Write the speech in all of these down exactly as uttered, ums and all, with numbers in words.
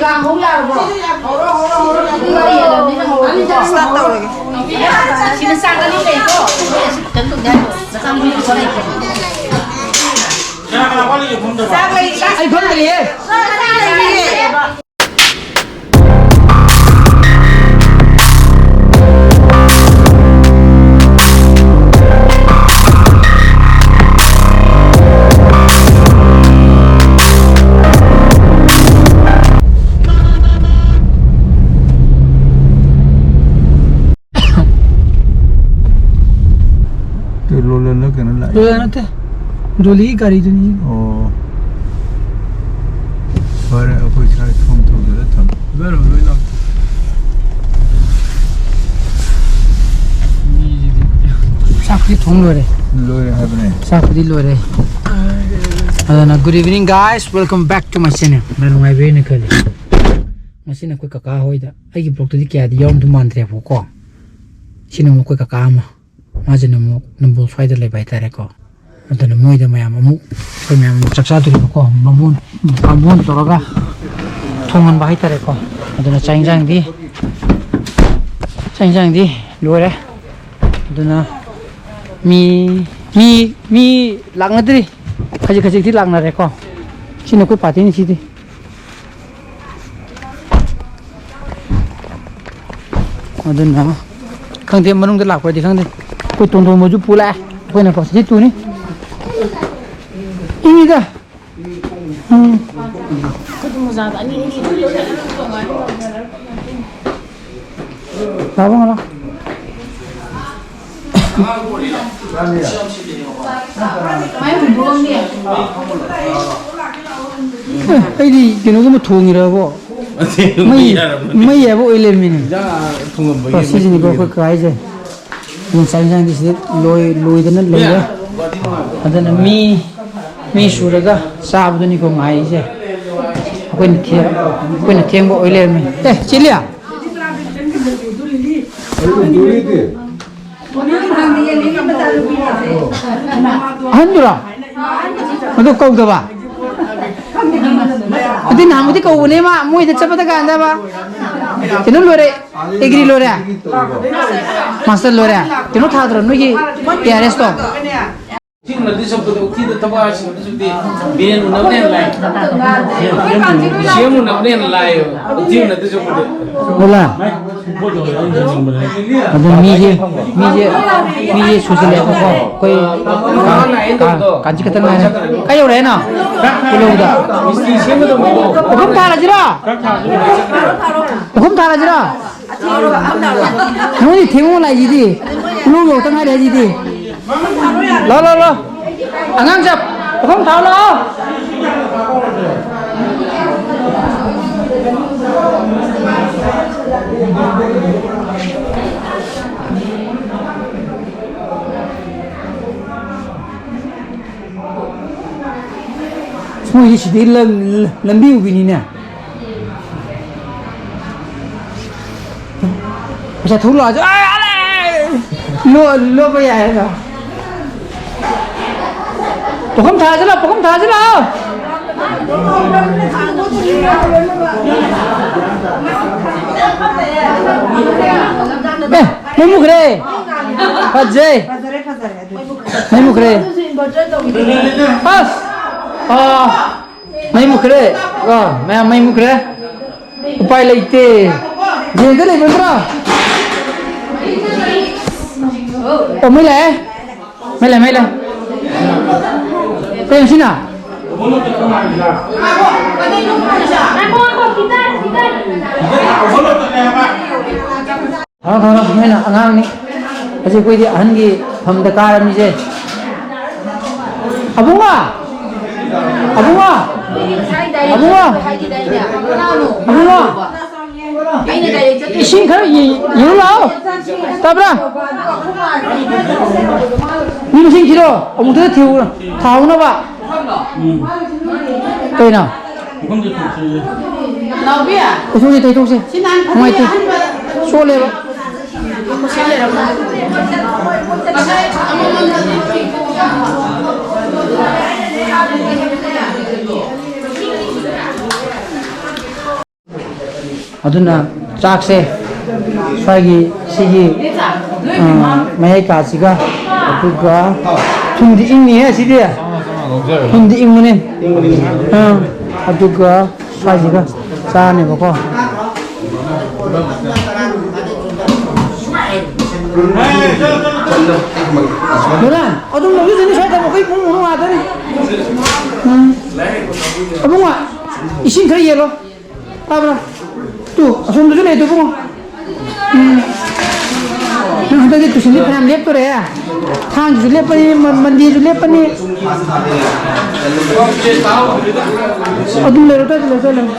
ꯀꯥꯡꯍꯧ ꯌꯥꯔꯕꯣ? ꯁꯤꯗꯤ ꯌꯥꯝ ꯍꯧꯔꯣ, ꯍꯧꯔꯣ, ꯍꯧꯔꯣ, ꯍꯧꯔꯣ, ꯍꯧꯔꯣ꯫ ꯁꯤꯗ ꯆꯥꯛ ꯑꯅꯤ ꯂꯩꯀꯣ꯫ ꯁꯤ ꯈꯤꯇꯪ ꯊꯣꯡꯖꯔꯣ꯫ ꯅꯆꯥꯅꯨꯄꯤ ꯄꯨꯔꯛꯑꯣ ꯂꯩꯀꯦ꯫ ꯆꯥꯛ ꯂꯩ, ꯆꯥꯛ ꯑꯩ ꯐꯝꯗ꯭ꯔꯤꯌꯦ꯫ ꯆꯥꯛ ꯂꯩꯌꯦ꯫ ꯂꯣꯂꯟꯂ ꯀꯩꯅꯣ ꯂꯥꯛꯑꯦ꯫ ꯂꯣꯂꯟ ꯅꯠꯇꯦ꯫ ꯗꯣꯂꯤꯒꯤ ꯒꯥꯔꯤꯗꯨꯅꯤ꯫ ꯑꯣ꯫ ꯐꯔꯦ, ꯑꯩꯈꯣꯏ ꯁ꯭ꯋꯥꯏ ꯊꯣꯡ ꯊꯣꯡꯗꯨꯗ ꯊꯝꯃꯦ꯫ ꯂꯣꯏꯔꯕ, ꯂꯣꯏ ꯂꯥꯛꯇ꯭ꯔꯤ꯫ ꯃꯤꯁꯤꯗꯤ꯫ ꯆꯥꯛꯇꯤ ꯊꯣꯡ ꯂꯣꯏꯔꯦ꯫ ꯂꯣꯏꯔꯦ ꯍꯥꯏꯕꯅꯦ꯫ ꯆꯥꯛꯄꯨꯗꯤ ꯂꯣꯏꯔꯦ꯫ ꯑꯗꯨꯅ, good evening, guys, welcome back to my channel. ꯅꯨꯡꯉꯥꯏꯕꯤꯔꯦꯅ ꯈꯜꯂꯤ꯫ ꯉꯁꯤꯅ ꯑꯩꯈꯣꯏ ꯀꯀꯥ ꯍꯣꯏꯗ꯫ ꯑꯩꯒꯤ vlogꯇꯗꯤ ꯀꯌꯥꯗꯤ ꯌꯥꯎꯔꯝꯗꯧ ꯃꯥꯟꯗ꯭ꯔꯦꯕꯀꯣ꯫ ꯁꯤꯅ ꯑꯃꯨꯛ ꯑꯩꯈꯣꯏ ꯀꯀꯥ ꯑꯃ꯫ ꯃꯥꯁꯤꯅ ꯑꯃꯨꯛ ꯅꯝꯕꯣꯜ ꯁ꯭ꯋꯥꯏꯗ ꯂꯩꯕ ꯍꯥꯏꯇꯥꯔꯦꯀꯣ꯫ ꯑꯗꯨꯅ ꯃꯣꯏꯗ ꯃꯌꯥꯝ ꯑꯃꯨꯛ, ꯑꯩꯈꯣꯏ ꯃꯌꯥꯝ ꯑꯃꯨꯛ ꯆꯥꯛ ꯆꯥꯗꯣꯔꯤꯕꯀꯣ꯫ ꯕꯥꯃꯣꯟ, ꯕꯥꯃꯣꯟ ꯇꯧꯔꯒ ꯊꯣꯡꯍꯟꯕ ꯍꯥꯏꯇꯥꯔꯦꯀꯣ꯫ ꯑꯗꯨꯅ ꯆꯥꯛ ꯏꯟꯖꯥꯡꯗꯤ, ꯆꯥꯛ ꯏꯟꯖꯥꯡꯗꯤ ꯂꯣꯏꯔꯦ꯫ ꯑꯗꯨꯅ ꯃꯤ, ꯃꯤ, ꯃꯤ ꯂꯥꯛꯅꯗ꯭ꯔꯤ꯫ ꯈꯖꯤꯛ ꯈꯖꯤꯛꯇꯤ ꯂꯥꯛꯅꯔꯦꯀꯣ꯫ ꯁꯤꯅ ꯑꯩꯈꯣꯏ partyꯅꯤ ꯁꯤꯗꯤ꯫ ꯑꯗꯨꯅ ꯈꯪꯗꯦ, ꯃꯅꯨꯡꯗ ꯂꯥꯛꯄ꯭ꯔꯗꯤ ꯈꯪꯗꯦ꯫ ꯑꯩꯈꯣꯏ ꯇꯣꯟꯗꯣꯟꯕꯁꯨ ꯄꯨ ꯂꯥꯛꯑꯦ꯫ ꯑꯩꯈꯣꯏꯅꯀꯣ, ꯁꯤꯗꯤ ꯇꯨꯅꯤ꯫ ꯏꯪꯉꯤꯗ꯫ ꯎꯝ꯫ ꯂꯥꯛꯑꯣ, ꯂꯥꯛꯑꯣ꯫ ꯑꯦ, ꯑꯩꯗꯤ ꯀꯩꯅꯣꯒꯨꯝꯕ ꯊꯣꯡꯉꯤꯔꯕꯣ? ꯃꯩ, ꯃꯩ ꯍꯥꯏꯕ ꯑꯣꯏ ꯂꯩꯔꯝꯃꯤꯅꯦ꯫ ꯏꯟꯖꯥꯡ ꯊꯣꯡꯉꯝꯕꯒꯤ ꯑꯣ, ꯁꯤꯁꯤꯅꯤꯀꯣ ꯑꯩꯈꯣꯏ ꯀꯥꯏꯁꯦ꯫ ꯑꯗꯨꯝ ꯆꯥꯛ ꯏꯟꯁꯥꯡꯗꯤ ꯁꯤꯗ ꯂꯣꯏ-, ꯂꯣꯏꯗꯅ ꯂꯩꯔꯦ꯫ ꯑꯗꯨꯅ ꯃꯤ, ꯃꯤ ꯁꯨꯔꯒ ꯆꯥꯕꯗꯨꯅꯤꯀꯣ ꯉꯥꯏꯔꯤꯁꯦ꯫ ꯑꯩꯈꯣꯏꯅ ꯊꯦꯡ-, ꯑꯩꯈꯣꯏꯅ ꯊꯦꯡꯕ ꯑꯣꯏ ꯂꯩꯔꯝꯃꯦ꯫ ꯑꯦ, ꯆꯦꯂꯤꯌꯥ! ꯑꯍꯟꯗꯨꯔꯣ? ꯑꯗꯨ ꯀꯧꯗꯕ? ꯑꯗꯨꯗꯤ ꯅꯍꯥꯟꯃꯨꯛꯇꯤ ꯀꯧꯕꯅꯦ ꯃꯥ, ꯃꯣꯏꯗ ꯆꯠꯄꯗ ꯀꯥꯟꯗ ꯃꯥ꯫ ꯀꯩꯅꯣ ꯂꯣꯏꯔꯦ, ꯑꯦꯒ꯭ꯔꯤ ꯂꯣꯏꯔꯦ, ꯃꯥꯁꯇꯔ ꯂꯣꯏꯔꯦ꯫ ꯀꯩꯅꯣ ꯊꯥꯗ꯭ꯔꯣ ꯅꯣꯏꯒꯤ ꯀꯦ ꯑꯥꯔ ꯑꯦꯁꯇꯣ? ꯎꯊꯤ ꯎꯅꯗꯣꯏ ꯁꯔꯨꯛꯄꯨꯗꯤ, ꯎꯊꯤꯗ ꯊꯕꯛ ꯍꯥꯏꯁꯤꯟꯅꯗꯣꯏ ꯁꯔꯨꯛꯄꯨꯗꯤ ꯕꯤꯔꯦꯟ ꯎꯅꯕꯅ ꯍꯦꯟꯅ ꯂꯥꯏ꯫ ꯁꯤ ꯑꯦꯝ ꯎꯅꯕꯅ ꯍꯦꯟꯅ ꯂꯥꯏꯌꯦꯕ, ꯎꯊꯤ ꯎꯅꯗꯣꯏ ꯁꯔꯨꯛꯄꯨꯗꯤ꯫ ꯃꯨꯂꯥ, ꯑꯗꯨ ꯃꯤꯁꯦ, ꯃꯤꯁꯦ, ꯃꯤꯁꯦ ꯁꯨꯖꯜꯂꯛꯑꯦꯕꯀꯣ꯫ ꯑꯩꯈꯣꯏ ꯀꯥ-, ꯀꯥ-, ꯀꯥꯟꯆꯤ ꯈꯛꯇ ꯉꯥꯏꯔꯦ꯫ ꯀꯥꯏ ꯌꯧꯔꯦ ꯍꯥꯏꯅꯣ? ꯀꯨꯂꯧꯗ꯫ ꯃꯤꯁꯇ꯭ꯔꯤ ꯁꯦꯝꯒꯗꯕꯗꯣ꯫ ꯄꯨꯈꯝ ꯊꯥꯔꯁꯤꯔꯣ? ꯄꯨꯈꯝ ꯊꯥꯔꯁꯤꯔꯣ? ꯅꯪꯗꯤ ꯊꯦꯡꯉꯣ ꯂꯥꯛꯏꯁꯤꯗꯤ꯫ ꯀꯨꯂꯧ ꯌꯧꯔꯛꯇ ꯉꯥꯏꯔꯤ ꯍꯥꯏꯁꯤꯗꯤ꯫ ꯂꯥꯎ, ꯂꯥꯎ, ꯂꯥꯎ꯫ ꯑꯉꯥꯡꯁꯦ, ꯄꯨꯈꯝ ꯊꯥꯔꯨ ꯂꯥꯛꯑꯣ꯫ ꯃꯣꯏꯁꯤ ꯁꯤꯗꯤ ꯂꯝ-, ꯂꯝꯕꯤ ꯎꯕꯤꯅꯤꯅꯦ꯫ ꯄꯩꯁꯥ ꯊꯧ ꯂꯥꯛꯑꯁꯨ, ꯑꯦ, ꯑꯂꯦ! ꯂꯣ-, ꯂꯣꯞꯄ ꯌꯥꯏ ꯍꯥꯏꯔꯣ? ꯄꯨꯈꯝ ꯊꯥꯁꯤ ꯂꯥꯎ, ꯄꯨꯈꯝ ꯊꯥꯁꯤ ꯂꯥꯎ꯫ ꯑꯦ, ꯃꯩ ꯃꯨꯠꯈ꯭ꯔꯦ꯫ ꯐꯖꯩ꯫ ꯃꯩ ꯃꯨꯠꯈ꯭ꯔꯦ꯫ ꯑꯁ! ꯑꯥ, ꯃꯩ ꯃꯨꯠꯈ꯭ꯔꯦ꯫ ꯑꯥ, ꯃꯌꯥꯝ ꯃꯩ ꯃꯨꯠꯈ꯭ꯔꯦ꯫ ꯎꯄꯥꯏ ꯂꯩꯇꯦ꯫ ꯌꯦꯡꯗ ꯂꯩꯕ ꯅꯠꯇ꯭ꯔꯣ? ꯑꯣ, ꯃꯩ ꯂꯥꯛꯑꯦ꯫ ꯃꯩ ꯂꯥꯛꯑꯦ, ꯃꯩ ꯂꯥꯛꯑꯦ꯫ ꯀꯩꯅꯣ ꯁꯤꯅ? ꯊꯝꯃꯣ, ꯊꯝꯃꯣ, ꯅꯣꯏꯅ ꯑꯉꯥꯡꯅꯤ꯫ ꯍꯧꯖꯤꯛ ꯑꯩꯈꯣꯏꯗꯤ ꯑꯍꯟꯒꯤ ꯐꯝꯗ ꯀꯥꯔꯕꯅꯤꯁꯦ꯫ ꯑꯕꯨꯡꯉꯣ! ꯑꯕꯨꯡꯉꯣ! ꯑꯕꯨꯡꯉꯣ! ꯑꯕꯨꯡꯉꯣ! ꯏꯁꯤꯡ ꯈꯔ ꯌꯦ-, ꯌꯦꯔꯨ ꯂꯥꯛꯑꯣ꯫ ꯇꯥꯕ꯭ꯔꯥ? ꯃꯤ ꯃꯁꯤꯡ ꯊꯤꯔꯣ꯫ ꯑꯃꯨꯛꯇꯗ ꯊꯤꯔꯨ-, ꯊꯥꯍꯧꯅꯕ꯫ ꯀꯩꯅꯣ? ꯎꯊꯨꯝꯁꯦ ꯇꯩꯊꯣꯛꯁꯦ꯫ ꯅꯨꯡꯉꯥꯏꯇꯦ꯫ ꯆꯣꯠꯂꯦꯕ꯫ ꯑꯗꯨꯅ ꯆꯥꯛꯁꯦ ꯁ꯭ꯋꯥꯏꯒꯤ ꯁꯤꯒꯤ, ꯑ, ꯃꯌꯥꯏ ꯀꯥꯁꯤꯒ, ꯑꯗꯨꯒ ꯊꯨꯝꯗꯤ ꯏꯪꯅꯤꯍꯦ ꯁꯤꯗꯤ꯫ ꯊꯨꯝꯗꯤ ꯏꯪꯕꯅꯤ꯫ ꯑ, ꯑꯗꯨꯒ ꯁ꯭ꯋꯥꯏꯁꯤꯒ ꯆꯥꯅꯦꯕꯀꯣ꯫ ꯃꯦꯗꯥꯝ, ꯑꯗꯨꯝ ꯂꯧꯖꯗꯣꯏꯅꯤ ꯁ꯭ꯋꯥꯏꯗ, ꯑꯩꯈꯣꯏ ꯏꯃꯨꯡ ꯃꯅꯨꯡ ꯉꯥꯛꯇꯅꯤ꯫ ꯎꯝ꯫ ꯑꯕꯨꯡꯉꯣ, ꯏꯁꯤꯡ ꯈꯔ ꯌꯦꯜꯂꯣ꯫ ꯇꯥꯕ꯭ꯔꯥ? ꯇꯨ, ꯑꯁꯣꯝꯗꯁꯨ ꯂꯩ, ꯇꯨ, ꯏꯕꯨꯡꯉꯣ꯫ ꯎꯝ꯫ ꯅꯪ ꯍꯟꯗꯛꯇꯤ ꯇꯨꯏꯁꯟꯁꯤ ꯐꯅꯌꯥꯝ ꯂꯦꯞꯇꯣꯔꯦ꯫ ꯊꯥꯡꯖꯁꯨ ꯂꯦꯞꯄꯅꯤ, ꯃ-, ꯃꯟꯗꯦꯁꯨ ꯂꯦꯞꯄꯅꯤ꯫ ꯑꯗꯨꯝ ꯂꯩꯔꯣ, ꯇꯥꯏ, ꯂꯩꯔꯣ, ꯇꯥꯏ, ꯂꯩꯔꯣ꯫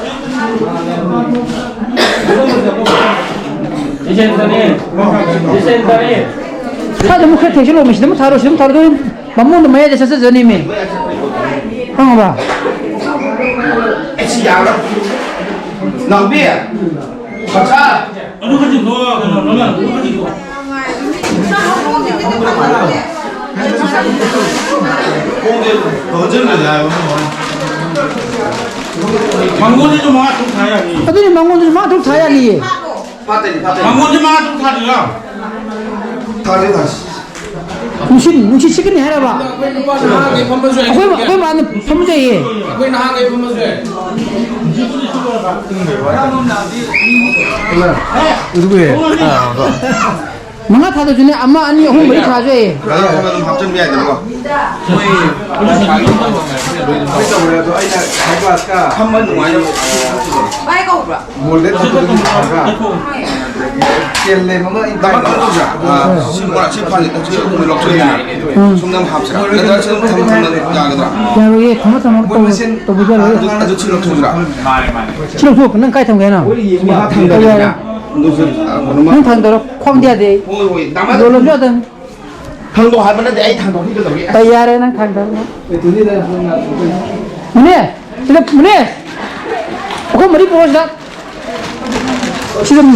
ꯁ꯭ꯋꯥꯏꯗ ꯑꯃꯨꯛ ꯈꯔ ꯊꯦꯡꯖꯤꯜꯂꯣ, ꯃꯁꯤꯗ ꯑꯃꯨꯛ ꯊꯥꯔꯣ, ꯁꯤꯗ ꯑꯃꯨꯛ ꯊꯥꯔꯣ, ꯑꯗꯨ ꯃꯃꯣꯟꯗ ꯃꯌꯥꯏꯗ ꯆꯠꯆꯖꯅꯤꯃꯤ꯫ ꯈꯪꯉꯕ? ꯑꯩꯁꯤ ꯌꯥꯔꯣꯏ꯫ ꯅꯥꯎꯕꯤ, ꯃꯆꯥ꯫ ꯑꯗꯨ ꯈꯖꯤꯛꯇꯣ, ꯀꯩꯅꯣ, ꯅꯪꯅ ꯑꯗꯨ ꯈꯖꯤꯛꯇꯣ꯫ ꯈꯣꯡꯁꯦ ꯐꯍꯟꯖꯤꯟꯗ꯭ꯔꯗꯤ ꯌꯥꯔꯣꯏ꯫ ꯃꯉꯣꯟꯗꯁꯨ ꯃꯉꯥ ꯇꯔꯨꯛ ꯊꯥ ꯌꯥꯅꯤ꯫ ꯑꯗꯨꯅꯤ, ꯃꯉꯣꯟꯗꯁꯨ ꯃꯉꯥ ꯇꯔꯨꯛ ꯊꯥ ꯌꯥꯅꯤꯌꯦ꯫ ꯐꯥꯠꯇꯅꯤ, ꯐꯥꯠꯇꯅꯤ꯫ ꯃꯉꯣꯟꯗꯁꯨ ꯃꯉꯥ ꯇꯔꯨꯛ ꯊꯥꯗꯣꯏꯔꯣ? ꯊꯥꯗꯦ, ꯊꯥꯗꯦ꯫ ꯅꯨꯡꯁꯤꯠ, ꯅꯨꯡꯁꯤꯠ ꯁꯤꯠꯀꯅꯤ ꯍꯥꯏꯔꯕ? ꯑꯩꯈꯣꯏ ꯅꯍꯥ ꯀꯩ ꯐꯝꯕꯁꯨ ꯌꯥꯏ꯫ ꯑꯩꯈꯣꯏ, ꯑꯩꯈꯣꯏ ꯃꯥꯅ ꯐꯝꯖꯩꯌꯦ꯫ ꯑꯩꯈꯣꯏ ꯅꯍꯥ ꯀꯩ ꯐꯝꯕꯁꯨ ꯌꯥꯏ꯫ ꯃꯉꯥ ꯊꯥꯗꯣꯏꯁꯨꯅꯦ, ꯑꯃ, ꯑꯅꯤ, ꯑꯍꯨꯝ, ꯃꯔꯤ ꯊꯥꯁꯨ ꯌꯥꯏꯌꯦ꯫ ꯈꯔ ꯑꯗꯨꯝ ꯍꯥꯞꯆꯤꯟꯕ ꯌꯥꯏꯗꯅꯀꯣ꯫ ꯐꯝꯕ ꯅꯨꯡꯉꯥꯏꯅꯕ꯫ ꯃꯣꯜꯗꯦꯠ ꯊꯝꯕꯗꯨ ꯊꯝꯃꯒ ꯇꯦꯜ ꯂꯦꯝ ꯑꯃ ꯏꯪ ꯇꯞꯅ ꯇꯧꯁꯤꯔꯥ? ꯑꯥ, ꯁꯤ ꯃꯣꯔꯥ, ꯁꯤ ꯐꯥꯅꯤ, ꯁꯤ ꯑꯗꯨꯝ ꯂꯧꯊꯣꯛꯑꯦꯅ꯫ ꯎꯝ꯫ ꯁꯨꯝꯅ ꯑꯃ ꯍꯥꯞꯁꯤꯔꯥ? ꯅꯠꯇ꯭ꯔꯒ ꯁꯤ ꯑꯗꯨꯝ ꯊꯝ-, ꯊꯝꯅ ꯌꯥꯒꯗ꯭ꯔꯥ? ꯌꯥꯔꯣꯏꯌꯦ, ꯊꯝꯃꯣ, ꯊꯝꯃꯣ, ꯃꯣꯏ ꯇꯧ-, ꯃꯁꯦꯟ ꯇꯧꯕ ꯌꯥꯔꯣꯏꯌꯦ꯫ ꯑꯗꯨ, ꯑꯗꯨ ꯁꯤ ꯂꯧꯊꯣꯛꯁꯤꯔꯥ? ꯁꯤ ꯂꯧꯊꯣꯛ, ꯅꯪ ꯀꯥꯏ ꯊꯝꯒꯦ ꯍꯥꯏꯅꯣ? ꯃꯣꯏ ꯌꯦꯡꯕ ꯊꯝꯗꯕꯅꯤꯅ꯫ ꯌꯥꯔꯦ꯫ ꯑꯗꯨꯁꯨ, ꯑꯥ, ꯀꯩꯅꯣꯃ꯫ ꯅꯪ ꯊꯥꯡꯗꯔꯣ, ꯈ꯭ꯋꯥꯡꯗꯤ ꯌꯥꯗꯦ꯫ ꯍꯣꯏ, ꯍꯣꯏ, ꯇꯥꯃꯣ꯫ ꯌꯣꯜꯂꯁꯨ ꯌꯥꯗꯕꯅꯤ꯫ ꯊꯥꯡꯗꯣꯛ ꯍꯥꯏꯕ ꯅꯠꯇꯦ, ꯑꯩ ꯊꯥꯡꯗꯣꯛꯈꯤꯒꯗꯧꯔꯤ꯫ ꯑꯁ꯫ ꯇꯥꯏ, ꯌꯥꯔꯦ, ꯅꯪ ꯊꯥꯡꯗꯔꯣ꯫ ꯃꯨꯅꯦ, ꯁꯤꯗ, ꯃꯨꯅꯦ! ꯑꯩꯈꯣꯏ ꯃꯔꯤ ꯄꯨꯔꯛꯑꯣ ꯁꯤꯗ꯫ ꯁꯤꯗ, ꯎꯝ꯫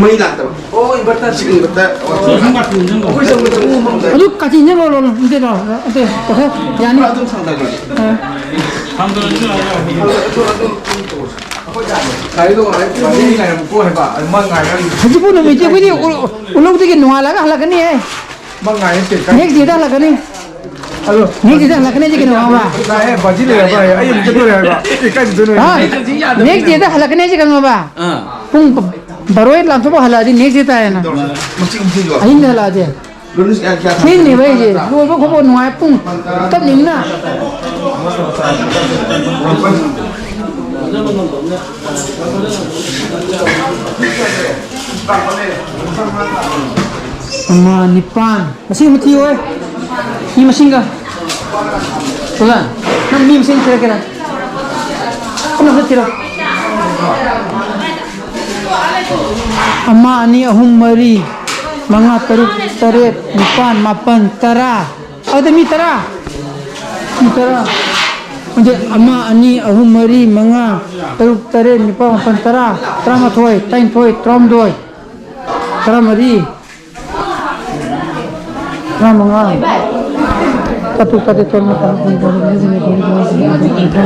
ꯃꯩ ꯂꯥꯛꯇꯕ꯫ ꯑꯣ, inverter꯫ ꯁꯤ inverter꯫ ꯑꯩꯈꯣꯏ ꯆꯪꯕꯗ ꯎ ꯃꯝꯗ꯫ ꯑꯗꯨ ꯀꯥꯆꯤꯟꯁꯦ ꯂꯣ, ꯂꯣ, ꯂꯣ꯫ ꯑꯝꯇ ꯂꯣ, ꯑꯝꯇ, ꯑꯝꯇ, ꯌꯥꯅꯤ꯫ ꯑꯗꯨꯝ ꯁꯥꯡꯗꯕꯅꯤ꯫ ꯑ꯫ ꯒꯥꯔꯤꯗꯣ ꯉꯥꯏ-, ꯒꯥꯔꯤ ꯉꯥꯏꯔꯝꯃꯨꯀꯣ ꯍꯥꯏꯕ꯫ ꯑꯗꯨ ꯃꯥ ꯉꯥꯏꯔꯝ-, ꯍꯧꯖꯤꯛꯄꯨ ꯅꯨꯃꯤꯠꯇꯤ ꯑꯩꯈꯣꯏꯗꯤ ꯎ-, ꯎꯂꯧꯗꯒꯤ ꯅꯣꯡꯉꯥꯜꯂꯒ ꯍꯜꯂꯛꯀꯅꯤꯍꯦ꯫ ꯃꯥ ꯉꯥꯏꯔꯝ ꯀꯩ ꯀꯥꯏ-, next dayꯗ ꯍꯜꯂꯛꯀꯅꯤ꯫ ꯑꯗꯣ next dayꯗ ꯍꯜꯂꯛꯀꯅꯤ ꯍꯥꯏꯁꯦ ꯀꯩꯅꯣ ꯈꯪꯕ꯭ꯔꯥ? ꯂꯥꯛꯑꯦ, ꯕꯥꯖꯤ ꯂꯩꯔꯕ ꯍꯥꯏ꯫ ꯑꯩ ꯑꯃꯨꯛ ꯆꯠꯇꯣꯔꯦ ꯍꯥꯏꯕ꯫ ꯑꯦ, ꯀꯥꯏ ꯆꯠꯇꯣꯏꯅꯣ? ꯍꯥ? Next dayꯗ ꯍꯜꯂꯛꯀꯅꯤ ꯍꯥꯏꯁꯦ ꯈꯪꯉꯕ? ꯑꯥ꯫ ꯄꯨꯡ ꯕ-, ꯕꯥꯔꯣ ꯍꯦꯛ ꯂꯥꯟꯊꯣꯛꯄ ꯍꯜꯂꯛꯑꯗꯤ next day ꯇꯥꯔꯦꯅ꯫ ꯃꯁꯤ ꯀꯨꯝꯁꯤꯁꯨ ꯑꯍꯤꯡꯗ ꯍꯜꯂꯛꯑꯗꯤ꯫ ꯂꯣꯏꯅ ꯀꯌꯥ, ꯀꯌꯥ ꯊꯦꯡꯅꯦꯕ ꯑꯩꯁꯦ꯫ ꯂꯣꯏꯕ ꯈꯣꯠꯄ ꯅꯨꯡꯉꯥꯏ꯫ ꯄꯨꯡ ꯇꯞꯅꯤꯡꯅ꯫ ꯑꯃ, ꯅꯤꯄꯥꯟ꯫ ꯃꯁꯤꯡ ꯑꯃ ꯊꯤꯌꯣꯍꯦ꯫ ꯃꯤ ꯃꯁꯤꯡꯒ꯫ ꯑꯣꯖꯥ, ꯅꯪ ꯃꯤ ꯃꯁꯤꯡ ꯊꯤꯔꯛꯀꯦꯔꯥ? ꯄꯨꯟꯅ ꯑꯝꯇ ꯊꯤꯔꯣ꯫ ꯑꯃ, ꯑꯅꯤ, ꯑꯍꯨꯝ, ꯃꯔꯤ, ꯃꯉꯥ, ꯇꯔꯨꯛ, ꯇꯔꯦꯠ, ꯅꯤꯄꯥꯟ, ꯃꯥꯄꯟ, ꯇꯔꯥ꯫ ꯑꯗꯨꯗ ꯃꯤ ꯇꯔꯥ꯫ ꯃꯤ ꯇꯔꯥ꯫ ꯑꯗꯨꯗꯤ ꯑꯃ, ꯑꯅꯤ, ꯑꯍꯨꯝ, ꯃꯔꯤ, ꯃꯉꯥ, ꯇꯔꯨꯛ, ꯇꯔꯦꯠ, ꯅꯤꯄꯥꯜ, ꯃꯥꯄꯜ, ꯇꯔꯥ, ꯇꯔꯥꯃꯥꯊꯣꯏ, ꯇꯔꯥꯅꯤꯊꯣꯏ, ꯇꯔꯥꯍꯨꯝꯗꯣꯏ, ꯇꯔꯥꯃꯔꯤ, ꯇꯔꯥꯃꯉꯥ, ꯇꯔꯥꯇꯔꯨꯛ, ꯇꯔꯥꯇꯔꯦꯠ, ꯇꯔꯥꯅꯤꯄꯥꯜ, ꯃꯥꯄꯜ, ꯀꯨꯟ, ꯀꯨꯟꯃꯥꯄꯜ, ꯀꯨꯟꯊ꯭ꯔꯥ,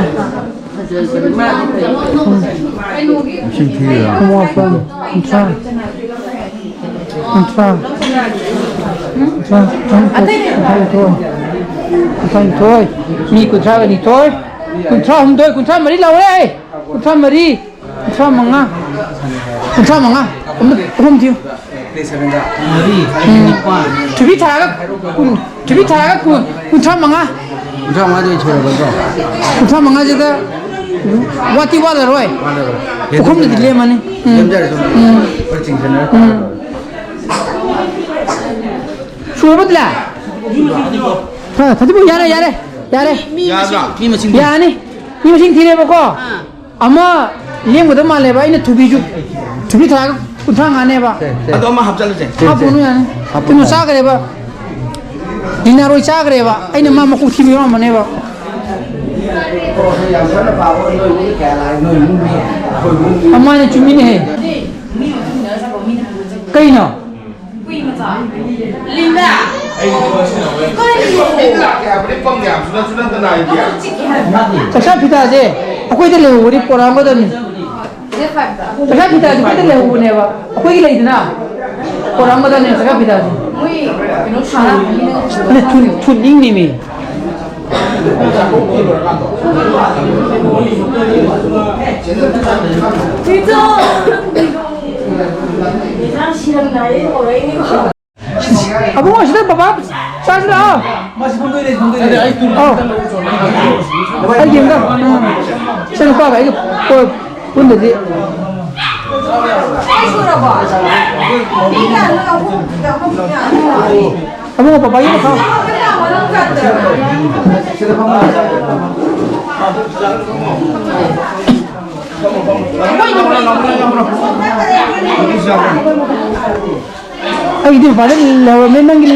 ꯃꯁꯤꯡ ꯊꯤꯔꯤꯔꯣ? ꯀꯨꯟꯃꯥꯄꯜ, ꯀꯨꯟꯊ꯭ꯔꯥ, ꯀꯨꯟꯊ꯭ꯔꯥ, ꯀꯨꯟꯊ꯭ꯔꯥ, ꯀꯨꯟꯊ꯭ꯔꯥ, ꯀꯨꯟꯊ꯭ꯔꯥꯅꯤꯊꯣꯏ, ꯀꯨꯟꯊ꯭ꯔꯥꯅꯤꯊꯣꯏ, ꯃꯤ ꯀꯨꯟꯊ꯭ꯔꯥꯒ ꯅꯤꯊꯣꯏ, ꯀꯨꯟꯊ꯭ꯔꯥꯍꯨꯝꯗꯣꯏ, ꯀꯨꯟꯊ꯭ꯔꯥꯃꯔꯤ ꯂꯧꯔꯦ꯫ ꯀꯨꯟꯊ꯭ꯔꯥꯃꯔꯤ, ꯀꯨꯟꯊ꯭ꯔꯥꯃꯉꯥ, ꯀꯨꯟꯊ꯭ꯔꯥꯃꯉꯥ, ꯑꯍꯨꯝ, ꯑꯍꯨꯝ ꯊꯤꯌꯨ꯫ ꯃꯔꯤ, ꯎꯝ꯫ ꯅꯤꯄꯥꯟ꯫ ꯊꯣꯏꯕꯤ ꯊꯥꯔꯒ ꯀꯨꯟ, ꯊꯣꯏꯕꯤ ꯊꯥꯔꯒ ꯀꯨꯟ, ꯀꯨꯟꯊ꯭ꯔꯥꯃꯉꯥ꯫ ꯀꯨꯟꯊ꯭ꯔꯥꯃꯉꯥꯗꯤ ꯁꯨꯔꯕ ꯅꯠꯇ꯭ꯔꯣ? ꯀꯨꯟꯊ꯭ꯔꯥꯃꯉꯥꯁꯤꯗ ꯋꯥꯠꯇꯤ ꯋꯥꯠꯂꯔꯣꯏ꯫ ꯋꯥꯠꯂꯔꯣꯏ꯫ ꯄꯨꯈꯝꯗꯗꯤ ꯂꯦꯝꯃꯅꯤ꯫ ꯎꯝ꯫ ꯂꯦꯝꯖꯔꯁꯨ꯫ ꯎꯝ꯫ ꯍꯣꯏ, ꯆꯤꯡꯁꯤꯟꯅꯔ ꯎꯝ꯫ ꯁꯨꯔꯕ ꯇꯤꯂꯥ? ꯍꯣꯏ, ꯐꯗꯤꯄꯨ ꯌꯥꯔꯦ, ꯌꯥꯔꯦ, ꯌꯥꯔꯦ꯫ ꯃꯤ ꯃꯁꯤꯡ, ꯌꯥꯔꯕ? ꯃꯤ ꯃꯁꯤꯡ ꯌꯥꯔꯅꯤ꯫ ꯃꯤ ꯃꯁꯤꯡ ꯊꯤꯔꯦꯕꯀꯣ꯫ ꯑꯥ꯫ ꯑꯃ ꯂꯦꯝꯒꯗꯕ ꯃꯥꯜꯂꯦꯕ, ꯑꯩꯅ ꯊꯨꯕꯤꯁꯨ, ꯊꯨꯕꯤ ꯊꯥꯔꯒ ꯀꯨꯟꯊ꯭ꯔꯥ ꯃꯉꯥꯅꯦꯕ꯫ ꯁꯦ, ꯁꯦ꯫ ꯑꯗꯣ ꯑꯃ ꯍꯥꯞꯆꯜꯂꯁꯦ꯫ ꯁꯦ, ꯁꯦ꯫ ꯍꯥꯞꯄꯨꯅꯨ ꯌꯥꯅꯤ꯫ ꯍꯥꯞꯄꯨ, ꯀꯩꯅꯣ ꯍꯥꯞꯄꯨ꯫ ꯆꯥꯈ꯭ꯔꯦꯕ꯫ ꯗꯤꯅꯥꯔꯣꯏ ꯆꯥꯈ꯭ꯔꯦꯕ꯫ ꯑꯩꯅ ꯃꯥ ꯃꯀꯣꯛ ꯊꯤꯕ ꯌꯥꯎꯔꯝꯕꯅꯦꯕ꯫ ꯌꯥꯝ ꯀꯟꯅ ꯄꯥꯕ ꯑꯣꯏꯔꯣꯏ, ꯃꯤ ꯀꯌꯥ ꯂꯥꯛꯑꯦ? ꯅꯣꯏ ꯏꯃꯨꯡ ꯃꯤ? ꯑꯩꯈꯣꯏ ꯏꯃꯨꯡ ꯃꯤ꯫ ꯑꯃꯅ ꯆꯨꯝꯃꯤꯅꯦꯍꯦ꯫ ꯀꯩꯅꯣ? ꯍꯨꯏ ꯃꯆꯥ꯫ ꯂꯤꯟꯗ꯫ ꯑꯩ ꯀꯔꯤꯅꯣ? ꯂꯥꯛꯀꯦ ꯍꯥꯏꯕꯅꯤ, ꯄꯪ ꯌꯥꯝꯁꯨ ꯅꯠꯁꯨ ꯅꯠꯇꯅ ꯑꯩꯗꯤ꯫ ꯆꯤꯛꯀꯦ ꯍꯥꯏꯕ꯫ ꯆꯥꯛꯆꯥ ꯐꯤꯗꯥꯁꯦ ꯑꯩꯈꯣꯏꯗ ꯂꯩꯍꯧꯕꯗꯤ ꯄꯣꯔꯛꯑꯝꯒꯗꯕꯅꯤ꯫ ꯗꯦꯠ ꯐꯥꯏꯚꯇ꯫ ꯆꯥꯛꯆꯥ ꯐꯤꯗꯥꯁꯦ ꯑꯩꯈꯣꯏꯗ ꯂꯩꯍꯧꯕꯅꯦꯕ꯫ ꯑꯩꯈꯣꯏꯒꯤ ꯂꯩꯗꯅ꯫ ꯄꯣꯔꯛꯑꯝꯒꯗꯕꯅꯦ ꯆꯥꯛꯆꯥ ꯐꯤꯗꯥꯁꯦ꯫ ꯃꯣꯏ ꯀꯩꯅꯣ ꯁꯥꯟꯅꯕꯅꯤꯅ꯫ ꯑꯗꯨ ꯊꯨ-, ꯊꯨꯅꯤꯡꯅꯤꯃꯤ꯫ ꯑꯕꯨꯡꯉꯣ, ꯁꯤꯗ ꯕꯕꯥ ꯆꯥꯁꯤ ꯂꯥꯛꯑꯣ꯫ ꯑꯧ꯫ ꯑꯩ ꯌꯦꯡꯒꯦ꯫ ꯎꯝ꯫ ꯁꯤ ꯅꯨꯄꯥꯒ ꯑꯩꯒ ꯄꯨꯟꯗꯗꯤ꯫ ꯑꯕꯨꯡꯉꯣ, ꯄꯄꯥꯒꯤ ꯃꯈꯥ꯫ ꯑꯩꯒꯤꯗꯤ ꯃꯄꯥꯟꯗ ꯂꯩꯍꯧꯔꯕꯅꯦ, ꯅꯪꯒꯤ,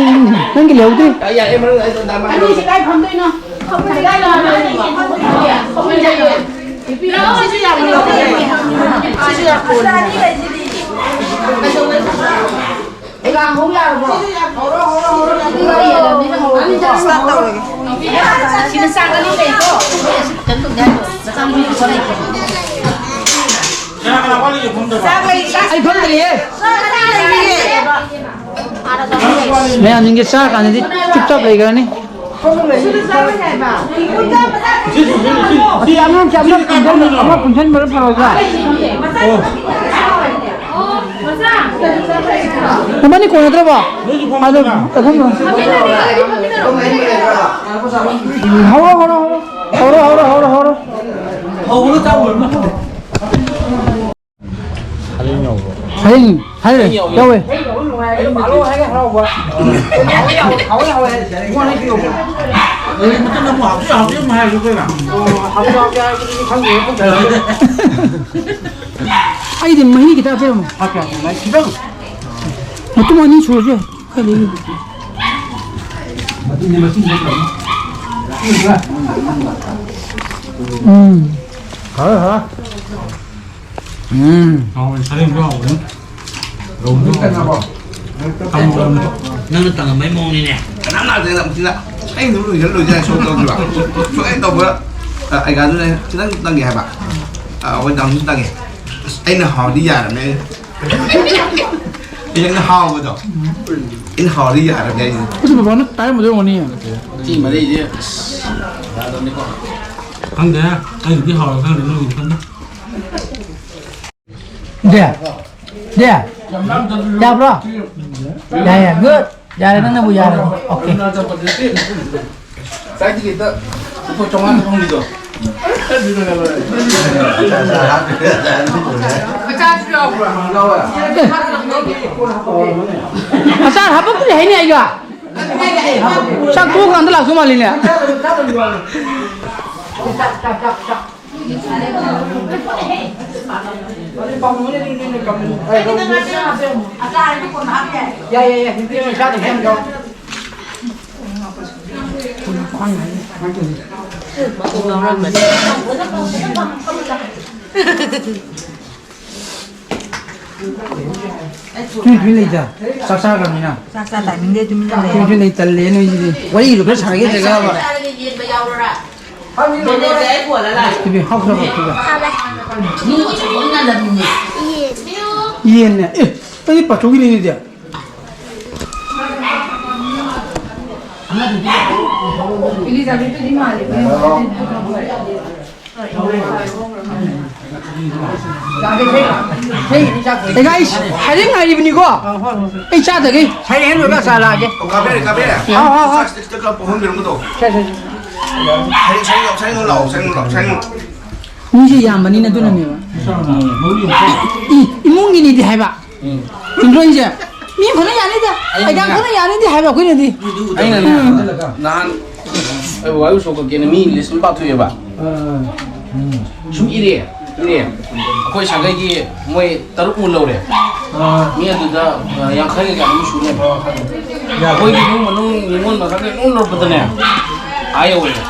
ꯅꯪꯒꯤ ꯂꯩꯍꯧꯗ꯭ꯔꯤ꯫ ꯑꯅꯤꯁꯦ ꯀꯥꯏ ꯐꯝꯗꯣꯏꯅꯣ? ꯂꯥꯛꯑꯣ, ꯁꯤꯁꯨ ꯌꯥꯝ ꯂꯧꯒꯦ꯫ ꯁꯤꯁꯨ ꯌꯥꯝ ꯂꯧꯒꯦ꯫ ꯀꯩꯀꯥ ꯍꯧ ꯌꯥꯔꯕꯣ? ꯍꯧꯔꯣ, ꯍꯧꯔꯣ, ꯍꯧꯔꯣ꯫ ꯑꯗꯨꯒ ꯌꯦꯜꯂꯝꯅꯤꯅ ꯍꯧꯔꯣ꯫ Start ꯇꯧꯔꯒꯦ꯫ ꯁꯤꯅ ꯆꯥꯛ ꯑꯅꯤ ꯂꯩꯀꯣ꯫ ꯀꯩꯅꯣ ꯇꯧꯗꯦ ꯍꯥꯏꯗꯣ꯫ ꯃꯆꯥ ꯃꯔꯤ ꯈꯛꯇ ꯂꯩꯀꯣ꯫ ꯆꯥꯛ ꯂꯩ, ꯆꯥꯛ ꯑꯩ ꯐꯝꯗ꯭ꯔꯤꯌꯦ꯫ ꯆꯥꯛ ꯑꯅꯤ ꯂꯩꯌꯦ꯫ ꯃꯌꯥꯝꯁꯤꯡꯁꯦ ꯆꯥꯔ ꯀꯥꯟꯗꯗꯤ ꯆꯨꯞ ꯆꯥꯞ ꯂꯩꯈ꯭ꯔꯅꯤ꯫ ꯑꯁꯤ ꯑꯉꯥꯡꯁꯦ ꯑꯃ ꯄꯨꯟꯁꯤꯟꯕ, ꯑꯃ ꯄꯨꯟꯁꯤꯟꯕꯅ ꯐꯔꯣꯏꯗ꯭ꯔꯥ? ꯃꯕꯥꯅꯤ ꯀꯣꯟꯅꯗ꯭ꯔꯕꯣ? ꯑꯗꯣ ꯑꯗꯨꯝ ꯍꯧꯔꯣ, ꯍꯧꯔꯣ, ꯍꯧꯔꯣ꯫ ꯍꯧꯔꯣ, ꯍꯧꯔꯣ, ꯍꯧꯔꯣ, ꯍꯧꯔꯣ꯫ ꯍꯧꯕꯒ ꯆꯥꯎꯕ ꯑꯃ꯫ ꯁꯔꯦꯡ ꯌꯥꯎꯕ꯭ꯔꯣ? ꯁꯔꯦꯡ, ꯁꯔꯦꯡ ꯌꯥꯎꯋꯦ꯫ ꯍꯥꯎꯋꯦ, ꯍꯥꯎꯋꯦ, ꯍꯥꯎꯋꯦ꯫ ꯏꯕꯨꯡꯉꯣ, ꯅꯪ ꯄꯤꯔꯛꯑꯣ꯫ ꯍꯧꯖꯤꯛ ꯃꯇꯝꯗ ꯑꯃꯨꯛ ꯍꯥꯎꯇꯦ, ꯍꯥꯎꯇꯦ ꯑꯃꯨꯛ ꯍꯥꯏꯔꯁꯨ ꯑꯩꯈꯣꯏꯅ꯫ ꯑꯣ, ꯍꯥꯎꯇꯦ, ꯍꯥꯎꯇꯦ ꯍꯥꯏꯕꯗꯨꯗꯤ ꯈꯪꯗꯦ꯫ ꯑꯩꯗꯤ ꯃꯍꯤ ꯈꯤꯇ ꯍꯥꯞꯆꯔꯝꯃꯣ꯫ ꯍꯥꯞꯀꯦ, ꯍꯥꯞꯀꯦ, ꯃꯍꯤ ꯈꯤꯇꯪ꯫ ꯃꯇꯨꯝ ꯑꯅꯤ ꯁꯨꯔꯁꯨ ꯌꯥꯏ꯫ ꯈꯔ ꯂꯩ꯫ ꯎꯝ꯫ ꯍꯥꯎꯋꯦ, ꯍꯥꯎꯋꯦ꯫ ꯎꯝ꯫ ꯍꯥꯎꯋꯦ, ꯁꯔꯦꯡꯁꯨ ꯍꯥꯎꯕꯅꯤ꯫ ꯅꯪꯅ ꯇꯪꯉꯝꯕꯩ ꯃꯑꯣꯡꯅꯤꯅꯦ꯫ ꯀꯅꯥꯝ ꯂꯥꯛꯇꯦ, ꯅꯪ ꯁꯤꯗ ꯑꯩ ꯑꯗꯨꯝ ꯂꯣꯏꯁꯤꯜꯂ ꯂꯣꯏꯁꯤꯜꯂ ꯁꯣꯛ ꯇꯧꯗ꯭ꯔꯤꯕ꯫ ꯁꯨꯃꯥꯏꯅ ꯇꯧꯕ ꯑꯩꯒꯥꯗꯨꯅ ꯈꯤꯇꯪ ꯇꯪꯒꯦ ꯍꯥꯏꯕ꯫ ꯑꯩꯈꯣꯏ ꯗꯥꯝꯁꯨ ꯇꯪꯉꯦ꯫ ꯑꯁ, ꯑꯩꯅ ꯍꯥꯎꯔꯗꯤ ꯌꯥꯔꯝꯃꯦ꯫ ꯑꯩꯅ ꯍꯥꯎꯕꯗꯣ, ꯑꯩꯅ ꯍꯥꯎꯔꯗꯤ ꯌꯥꯔꯝꯃꯦ ꯑꯩꯁꯦ꯫ ꯑꯁ, ꯕꯕꯥꯅ ꯇꯥꯔꯝꯕꯗꯣ ꯑꯣꯏꯔꯝꯒꯅꯤ꯫ ꯁꯤ ꯃꯔꯤꯁꯦ ꯑꯁ ꯌꯥꯗꯕꯅꯤꯀꯣ꯫ ꯈꯪꯗꯦ, ꯑꯩꯒꯤꯗꯤ ꯍꯥꯎꯔ ꯈꯪꯗꯦ, ꯅꯣꯏꯒꯤꯗꯤ ꯈꯪꯗꯦ꯫ ꯗꯦ, ꯗꯦ, ꯌꯥꯕ꯭ꯔꯣ? ꯌꯥꯏ, ꯌꯥꯏ, good. ꯌꯥꯔꯦ, ꯅꯪꯅꯕꯨ ꯌꯥꯔꯗꯤ꯫ Okay. ꯀꯥꯏꯗꯒꯤ ꯍꯦꯛꯇ ꯂꯨꯄꯥ ꯆꯥꯝꯃꯉꯥ ꯐꯪꯈꯤꯗꯣ? ꯃꯆꯥꯁꯨ ꯌꯥꯎꯕ꯭ꯔꯥ? ꯌꯥꯎꯋꯦ꯫ ꯑꯦ, ꯑꯆꯥꯔ ꯍꯥꯄꯛꯇ꯭ꯔꯤ ꯍꯥꯏꯅꯦ ꯑꯩꯒ꯫ ꯆꯥꯛ ꯇꯣꯛꯑꯀꯥꯟꯗ ꯂꯥꯛꯇꯧ ꯃꯥꯜꯂꯤꯅꯦ꯫ ꯇꯨꯃꯤꯟ ꯇꯨꯃꯤꯟ ꯂꯩꯗ꯫ ꯆꯥꯛ ꯆꯥꯈ꯭ꯔꯕꯅꯤꯅ꯫ ꯆꯥꯛ ꯆꯥ timingꯗ ꯇꯨꯃꯤꯟꯅ ꯂꯩ꯫ ꯇꯨꯃꯤꯟ ꯇꯨꯃꯤꯟ ꯂꯩ, ꯇꯜꯂꯦ ꯅꯣꯏꯁꯤꯗꯤ꯫ ꯋꯥꯔꯤꯗꯣ ꯈꯔ ꯁꯥꯟꯅꯒꯦ ꯇꯧꯔꯒ꯫ ꯏꯕꯦꯝ, ꯍꯥꯎꯈ꯭ꯔꯕ ꯑꯗꯨꯒ꯫ ꯌꯦꯟꯅꯦ꯫ ꯑꯦ, ꯑꯩꯗꯤ ꯄꯥꯊꯣꯛꯈꯤꯅꯤ ꯑꯗꯨꯗꯤ꯫ Hey guys, ꯍꯥꯏꯔꯦ ꯉꯥꯏꯔꯤꯕꯅꯤꯀꯣ꯫ ꯑꯩ ꯆꯥꯗꯒꯦ꯫ ꯁꯥꯏ ꯍꯦꯟ ꯑꯣꯏꯕ ꯆꯥ ꯂꯥꯛꯑꯒꯦ꯫ ꯑꯣ, ꯀꯥꯕꯤꯔꯦ, ꯀꯥꯕꯤꯔꯦ꯫ ꯍꯥꯎ, ꯍꯥꯎ, ꯍꯥꯎ꯫ ꯆꯥꯛꯁꯤꯗ ꯈꯔ ꯄꯣꯝꯍꯟꯕꯤꯔꯝꯃꯨꯗꯣ꯫ ꯁꯦ, ꯁꯦ, ꯁꯦ꯫ ꯁꯥꯏ, ꯁꯥꯏ ꯂꯥꯎ, ꯁꯥꯏ ꯂꯥꯎ, ꯁꯥꯏ ꯂꯥꯎ꯫ ꯃꯤꯁꯦ ꯌꯥꯝꯕꯅꯤꯅ ꯑꯗꯨꯅꯅꯦꯕ꯫ ꯏ-, ꯏꯃꯨꯡꯒꯤꯅꯤꯗꯤ ꯍꯥꯏꯕ꯫ ꯆꯨꯝꯗ꯭ꯔꯣ ꯑꯩꯁꯦ? ꯃꯤ ꯑꯃꯈꯛꯅ ꯌꯥꯅꯤꯗ, ꯑꯩꯅꯅꯦ꯫ ꯑꯩꯒ ꯑꯃꯈꯛꯅ ꯌꯥꯅꯤꯗ ꯍꯥꯏꯕ ꯑꯩꯈꯣꯏꯅꯗꯤ꯫ ꯑꯩꯅꯅꯦ, ꯎꯝ꯫ ꯅꯍꯥꯟ ꯑꯩ ꯋꯥꯔꯤ ꯎꯁꯣꯞ ꯀꯛꯀꯦꯅ ꯃꯤ list ꯑꯃ ꯄꯥꯊꯣꯛꯑꯦꯕ꯫ ꯁꯨꯝ ꯏꯔꯦ, ꯏꯔꯦ꯫ ꯑꯩꯈꯣꯏ ꯁꯥꯒꯩꯒꯤ ꯃꯣꯏ ꯇꯔꯨꯛꯃꯨꯛ ꯂꯧꯔꯦ꯫ ꯃꯤ ꯑꯗꯨꯗ, ꯑ, ꯌꯥꯡꯈꯩꯒ ꯀꯌꯥꯅꯣꯝ ꯁꯨꯅꯦꯕ꯫ ꯑꯩꯈꯣꯏꯒꯤ ꯏꯃꯨꯡ ꯃꯅꯨꯡ ꯅꯤꯉꯣꯜ ꯃꯈꯩ ꯂꯣꯏ ꯂꯧꯔꯛꯄꯗꯅꯦ, ꯑꯥ ꯌꯧꯋꯦꯕ꯫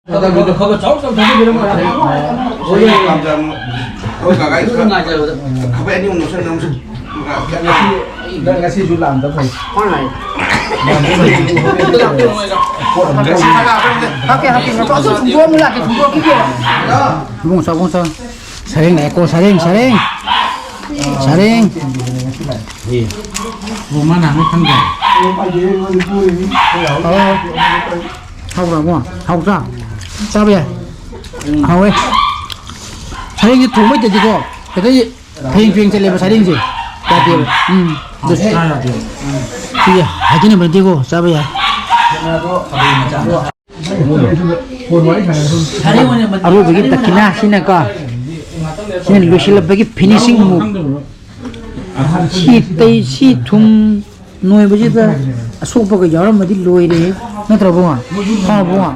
ꯈꯔ ꯈꯔ ꯆꯥꯎ ꯆꯥꯎ ꯊꯥꯖꯕꯤꯔꯝꯃꯣ꯫ ꯍꯣꯏ, ꯀꯀꯥ, ꯑꯩ ꯈꯔ ꯍꯥꯏꯐꯦꯠ ꯑꯅꯤ ꯑꯍꯨꯝ ꯂꯧꯁꯟ-, ꯂꯧꯁꯟ-, ꯅꯪ ꯉꯁꯤꯁꯨ ꯂꯥꯝꯗ ꯐꯩ꯫ ꯂꯥꯝꯗ ꯐꯩ꯫ ꯍꯥꯞꯀꯦ, ꯍꯥꯞꯀꯦ, ꯉꯥꯏꯈꯣ, ꯑꯩꯈꯣꯏ ꯁꯨꯝꯗꯣꯛꯑꯝꯃꯨ ꯂꯥꯛꯀꯦ, ꯁꯨꯝꯗꯣꯛꯈꯤꯒꯦ꯫ ꯏꯕꯨꯡꯉꯣ, ꯆꯥꯎ, ꯏꯕꯨꯡꯉꯣ, ꯆꯥꯎ꯫ ꯁꯔꯦꯡ ꯂꯥꯛꯑꯦꯀꯣ, ꯁꯔꯦꯡ, ꯁꯔꯦꯡ꯫ ꯁꯔꯦꯡ꯫ ꯑꯣ, ꯃꯥꯅ ꯍꯪꯉꯤ ꯈꯪꯗꯦ꯫ ꯑꯣ꯫ ꯍꯥꯎꯕ꯭ꯔꯥ, ꯏꯕꯨꯡꯉꯣ? ꯍꯥꯎꯇ꯭ꯔꯥ? ꯆꯥꯕ ꯌꯥꯏ꯫ ꯍꯥꯎꯋꯦ꯫ ꯁꯔꯦꯡꯁꯦ ꯊꯣꯡꯕ ꯍꯩꯇꯗꯤꯀꯣ, ꯍꯦꯛꯇ ꯐ꯭ꯔꯦꯡ ꯐ꯭ꯔꯦꯡ ꯆꯠꯂꯦꯕ ꯁꯔꯦꯡꯁꯦ꯫ ꯌꯥꯗꯦꯕ꯫ ꯎꯝ꯫ ꯑꯗꯨ ꯆꯥ ꯌꯥꯗꯦꯕ꯫ ꯁꯤꯁꯦ ꯍꯥꯏꯖꯅꯕ ꯅꯠꯇꯦꯀꯣ, ꯆꯥꯕ ꯌꯥꯏ꯫ ꯑꯔꯣꯏꯕꯒꯤ ꯗꯈꯤꯅꯥ ꯁꯤꯅꯀꯣ, ꯁꯤꯅ ꯂꯣꯏꯁꯤꯜꯂꯛꯄꯒꯤ finishing move꯫ ꯁꯤ ꯇꯩ, ꯁꯤ ꯊꯨꯝ ꯅꯣꯏꯕꯁꯤꯗ ꯑꯁꯣꯛꯄꯒ ꯌꯥꯎꯔꯝꯃꯗꯤ ꯂꯣꯏꯔꯦ꯫ ꯅꯠꯇ꯭ꯔꯣ ꯕꯨꯡꯉꯣ? ꯍꯥꯎꯕ꯭ꯔꯣ ꯕꯨꯡꯉꯣ?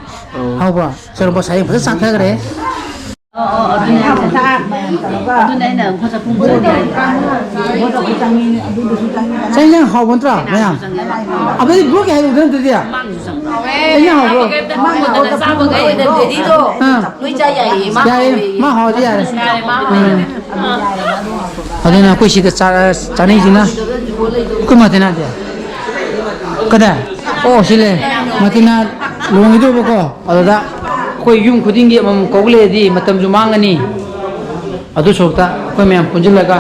ꯍꯥꯎꯕ꯭ꯔꯣ? ꯁꯔꯨꯛ ꯁꯥꯏ ꯐꯖꯅ ꯆꯥꯊꯈ꯭ꯔꯦ꯫ ꯑꯣ, ꯑꯣ, ꯑꯗꯨꯅꯦ ꯍꯥꯏꯁꯦ꯫ ꯑꯗꯨꯅꯦ ꯑꯩꯅ ꯈꯣꯠ ꯆꯠꯐꯝ ꯆꯠꯂꯦ ꯍꯥꯏꯁꯦ꯫ ꯆꯥꯛ ꯏꯟꯁꯥꯡ ꯍꯥꯎꯕ ꯅꯠꯇ꯭ꯔꯣ ꯃꯌꯥꯝ? ꯑꯗꯨꯗꯤ ꯕ꯭ꯔꯣꯒꯤ ꯍꯥꯏꯔꯨꯗꯅ ꯑꯗꯨꯗꯤ꯫ ꯆꯥꯛ ꯏꯟꯁꯥꯡ ꯍꯥꯎꯕ꯭ꯔꯣ? ꯃꯥꯡꯗꯅ ꯆꯥꯕꯈꯩ ꯑꯗꯨꯗꯤꯗꯣ ꯑꯥ꯫ ꯂꯣꯏ ꯆꯥ ꯌꯥꯏꯌꯦ꯫ ꯃꯥ ꯌꯥꯏꯌꯦ꯫ ꯍꯥꯎꯋꯦꯌꯦ꯫ ꯃꯥ ꯍꯥꯎꯔꯗꯤ ꯌꯥꯔꯦ꯫ ꯌꯥꯔꯦ, ꯃꯥ ꯍꯥꯎꯋꯦ꯫ ꯎꯝ꯫ ꯑꯗꯨꯅ ꯑꯩꯈꯣꯏ ꯁꯤꯗ ꯆꯥ-, ꯆꯥꯅꯩꯁꯤꯅ ꯑꯩꯈꯣꯏ ꯃꯥꯗꯅꯗꯤ꯫ ꯀꯗꯥꯏ? ꯑꯣ, ꯁꯤ ꯂꯩ꯫ ꯃꯇꯤꯅꯥ ꯂꯨꯍꯣꯡꯈꯤꯗꯣꯏꯕꯀꯣ꯫ ꯑꯗꯨꯗ ꯑꯩꯈꯣꯏ ꯌꯨꯝ ꯈꯨꯗꯤꯡꯒꯤ ꯑꯃꯃꯝ ꯀꯧ ꯂꯩꯔꯗꯤ ꯃꯇꯝꯁꯨ ꯃꯥꯡꯉꯅꯤ꯫ ꯑꯗꯨ ꯁꯔꯨꯛꯇ ꯑꯩꯈꯣꯏ ꯃꯌꯥꯝ ꯄꯨꯟꯁꯤꯜꯂꯒ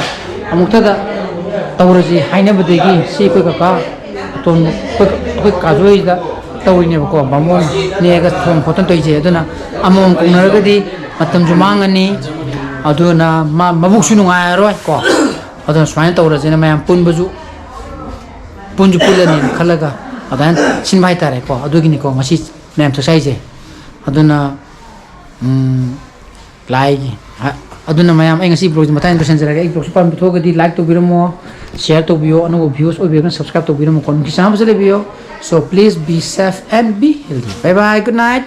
ꯑꯃꯨꯛꯇꯗ ꯇꯧꯔꯁꯤ ꯍꯥꯏꯅꯕꯗꯒꯤ ꯁꯤ ꯑꯩꯈꯣꯏ ꯀꯀꯥ ꯑꯇꯣꯝꯕ, ꯑꯩꯈꯣꯏ, ꯑꯩꯈꯣꯏ ꯀꯀꯥꯁꯨ ꯍꯣꯏꯁꯤꯗ ꯇꯧꯔꯤꯅꯦꯕꯀꯣ꯫ ꯕꯥꯃꯣꯟ ꯅꯦꯛꯑꯒ ꯊꯣꯡ ꯈꯣꯠꯇꯅ ꯇꯧꯔꯤꯁꯦ꯫ ꯑꯗꯨꯅ ꯑꯃꯃꯝ ꯀꯧꯅꯔꯒꯗꯤ ꯃꯇꯝꯁꯨ ꯃꯥꯡꯉꯅꯤ꯫ ꯑꯗꯨꯅ ꯃꯥ ꯃꯕꯨꯛꯁꯨ ꯅꯨꯡꯉꯥꯏꯔꯔꯣꯏ ꯀꯣ꯫ ꯑꯗꯨꯅ ꯁꯨꯃꯥꯏꯅ ꯇꯧꯔꯁꯦꯅ ꯃꯌꯥꯝ ꯄꯨꯟꯕꯁꯨ, ꯄꯨꯟꯁꯨ ꯄꯨꯜꯂꯅꯤꯅ ꯈꯜꯂꯒ ꯑꯗꯨꯃꯥꯏꯅ ꯁꯤꯟꯕ ꯍꯥꯏꯇꯥꯔꯦꯀꯣ꯫ ꯑꯗꯨꯒꯤꯅꯤꯀꯣ ꯉꯁꯤ ꯃꯌꯥꯝ ꯆꯥꯛꯆꯥꯏꯁꯦ꯫ ꯑꯗꯨꯅ, ꯎꯝ, ꯂꯥꯏꯒꯤ, ꯑ-, ꯑꯗꯨꯅ ꯃꯌꯥꯝ ꯑꯩ ꯉꯁꯤ vlogꯁꯦ ꯃꯇꯥꯡ ꯂꯣꯏꯁꯤꯟꯖꯔꯒꯦ꯫ ꯑꯩ vlogꯁꯦ ꯄꯥꯝꯕ ꯊꯣꯛꯑꯒꯗꯤ like ꯇꯧꯕꯤꯔꯝꯃꯣ, share ꯇꯧꯕꯤꯌꯣ, ꯑꯅꯧꯕ viewers ꯑꯣꯏꯕꯤꯔꯒꯅ subscribe ꯇꯧꯕꯤꯔꯝꯃꯣꯀꯣ꯫ ꯅꯨꯡꯇꯤ ꯆꯥꯅꯕꯁꯨ ꯂꯩꯕꯤꯌꯣ꯫ So please be safe and be healthy. Bye bye, good night.